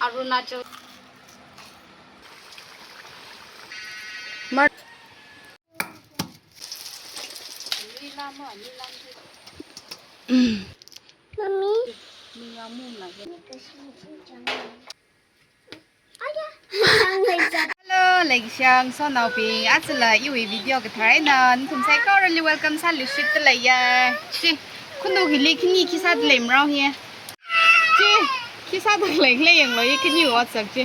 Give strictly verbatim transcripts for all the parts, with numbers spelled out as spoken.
Arunachal. Mar- Mummy. Hello, leikashi naobing, ajala iwui video kathar eina nathum saikorali welcome sāluishitda leiya. Chi, khunu hili khani khi sādalei marao hi. Chi, khi sādalei khala yanglu, i khani otsak chi.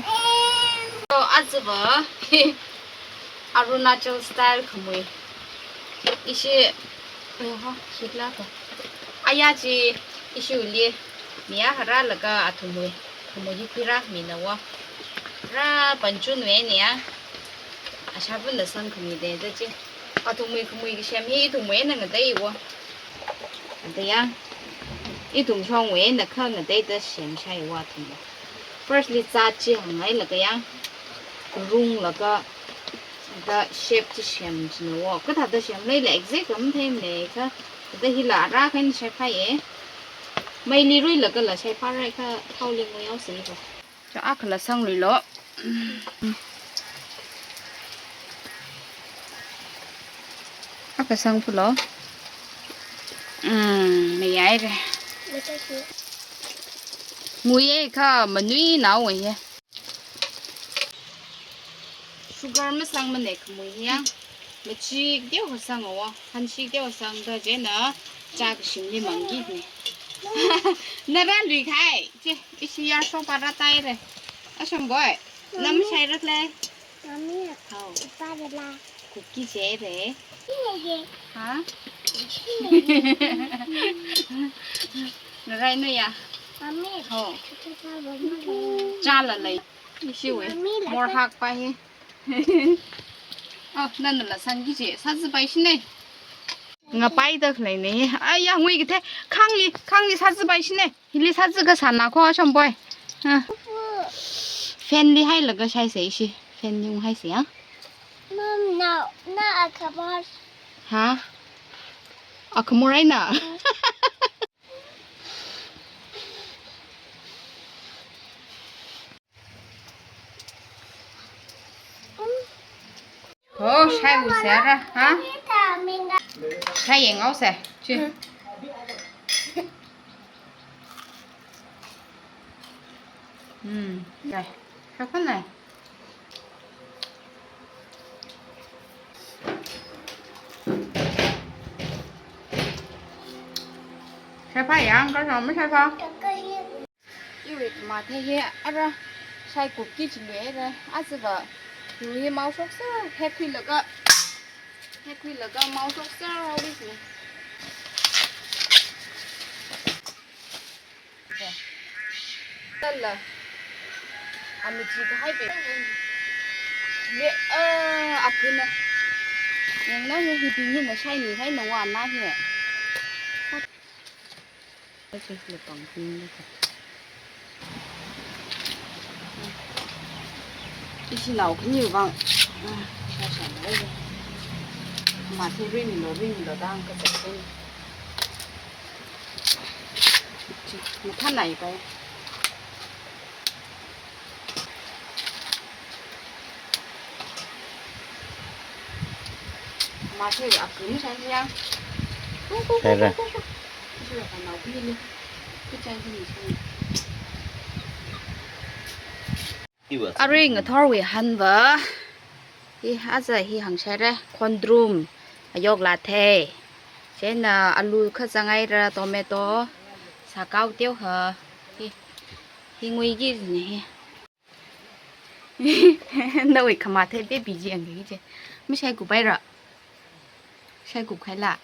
So, ajava Arunachal style khamui. Ishi, oho, khikhala ko. Aya chi, ishiwuili miya haralaga athumwui khamui hi khuirāmina wo. Rā panchun wui eina ya. Ashāvana sangkhami de da chi. Athumwui khamui kasem hi ithumwui eina ngatei wo. Ngatei ya. Ithum shongwui eina kha ngateida semshai wo athumwui. Firstly, zat chi hānghailaga ya, runglaga, da shape chi semchina wo. Kathāda semleila exact matheimana kha, da hila rākha eina shaiphāya. Meili ruilagala shaiphāra kha, thaoli ngui haosa ko. Cho, akhala sangluilo. Akha sangphulo. Mm, mayaira. Nguiya kha manuinao ye. Sugar masangmana khamui hi ya. Machik teokha sanga wo. Hanshik teokha sangda chieina chā kashimli mangki ni. Na rāluikhai. Chi, ishi yarshong pa rātaira. Ashamboi. Nana mashairakle. Mummy. Hao. Ipa dala. Kuki jere. Iye ye. Ha? Iye ye. Narai no ya. Mummy. Hao. Ipa dala. Chālalei. Ishiwui. Mummy la. Morhak pa hi. Oh, nanala sangki je. Sāzāpaishina. Ngapaida khaleina. Aya, ngui kathei. Khangli, khangli sāzāpaishina. Hili sāzā kasāna ko, ashamboi. Ha. Fan li hailaga shaisa ishi. Fan li unghaisa ya. Mom, no, no, akhamor. Ha? Akhamor eina? Mm. Oh, shai usa ra, ha? Shai yanghaosa, chi. Hmm, shai. Shai khanai. Shaiphā yang, kha shong mashaiphā. Iwui khamathei hi ara shaikupki jiluira, ajava, yu hi maoshokser, hekhuilaga, hekhuilaga maoshokser haoli jina. Tala. Amichi kahai pe. Le, ah, akuna. Yangna hi hibing hina shaini haina wa na hi. Ishi nao khani vang. Ah, shashan lei. Mathei ringlo, ringlo dang kazat ring. Chi, mathanai pai. Mathei akun chan yang. Tung, tung, tung, tung, tung. Isi la kanao bili. Kuchan bili chan. Arui ngathorwui hanva. Hi aja hi hāngshaira. Khondrum. Ayok lathei. Chieina alu kha zangaira, tomato. Sakao teokha. Hi. Hi nguiki jina hi. Nawui khamathei baby ji ang ki je. Mashaikup paira. Shaikup khaila.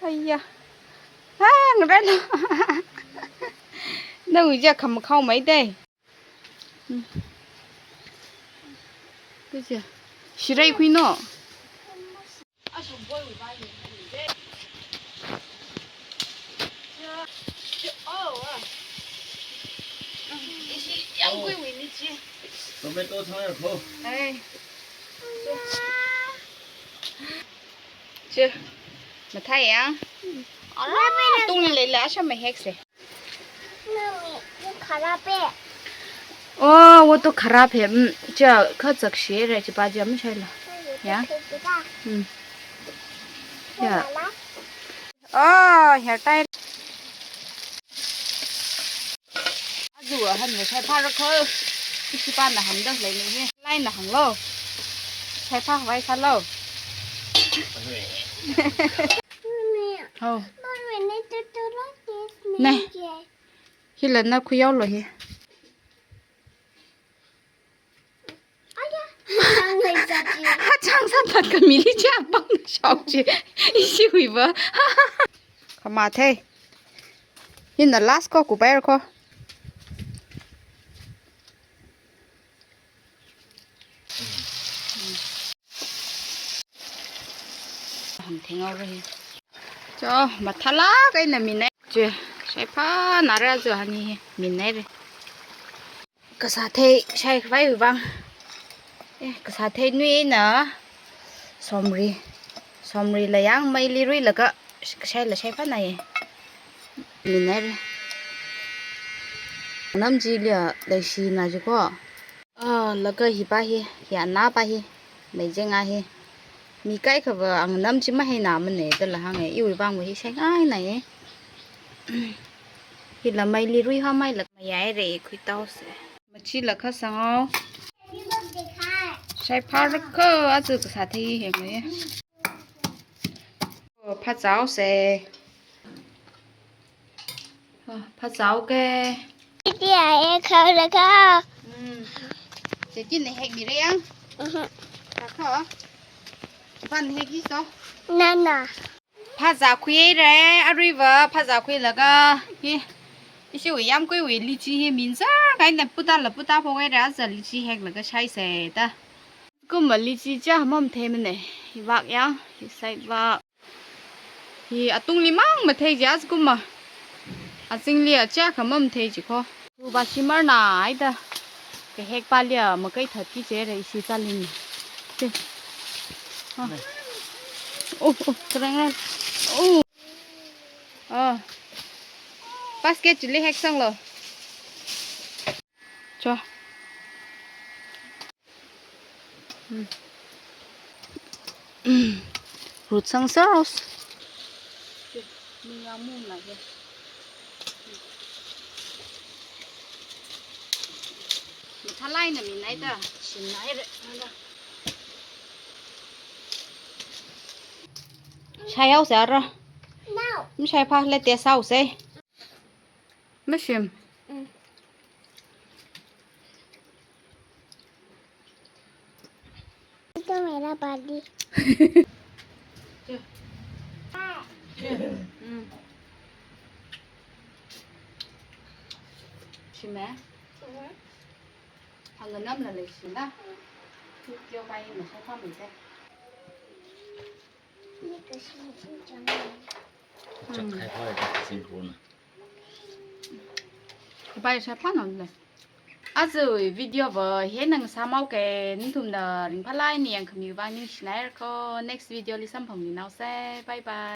Aiya. Ha, ngarelo. Nawui ja khamakhao mai dai. Hmm. Kaja. Shirai khui no. Tomato thang ya ko. Ai. Chi, mathāya. Ara, tungli leila, asha mahekse. Mami, ये खराब है। Oh, वो तो खराब है। Hmm, cha, kha zakshire, chi pa jam shaila. ये तो Ya. फेंक देगा। Hmm. वो Ya. वाला। Oh, hair tie. Aja hāngna shaiphāra kho. Ishi pana hāngda leini hi. Laina hānglo. Shaiphāvai sālo. Mami, Hao. Mami, नहीं तो तोड़ दो, इसमें Ne. ये। Hila na khuiyaolo hi. Aya, hāngna sāchi. Hachang sāthat khamili chi apāng shok chi. Ishi huiva. Khamathei. Hina last ko kupair ko. Hāngtheng haora hi. Cho, mathālāk eina minai. Chi, shaiphānara jo hani hi, minaire. Kasā thei shaikhavai vang. Eh, kasā thei nuina somri. Somrila yāng meili ruilaga shaila shaiphānai. Minaire. Namchili leishina jiko. Ah, laga hi pa hi, hi anapa hi, meijenga hi. Mi kaikhava angnam chi mahaina mane, dala hānge, iwui vang hi shaingainai. Hila meili ruihaomeila mayaire, khuitaose. Machila kha sāngao. Shaiphāra kho, aja kasā thei henge. Oh, phāzāose. Oh, phāzāoke. Titi ae khao laga. Hmm. Titi nahekmira yang. Mhm. Kakho. Pan heki so. Nana. Phāzākhuire, aruiva phāzākhuilaga. Hi. Ishiwui yāmkuiwui lychee hi minzar kahaina putala puta phokhaira, aja lychee heklaga shaise da. Kumma lychee cha mamathei mane. Hi vak yang, hi side vak. Hi atungli mang mathei ji aja kumma. Azingli achā kha mamathei jiko. Uva shimarna aida. Kahek pali a makai thatki jire ishi chalin. Te. Ah. Oh, oh, kerang kerang. Oh. Ah. Basket chili heksanglo. Cho. Hmm. Hmm. Rut sang saros. Mathālāk eina minaida, shimnaire. Shaihaose ara. No. Mashaiphāla test haose. Mashim. Mm. ये तो मेरा बाली। Mm. Shime? Mhm. Angnamla leishina. Kyo kai mashaiphāmeise. ये कैसे नहीं जाना है? Chak khai phai ka sing ko na. Bai shaiphānao le. Aja video va hi ngasāmhaoke, nathumna ringphālāk eina yangkhami vang ningshinaire kho. Next video li samphangminaose. Bye bye.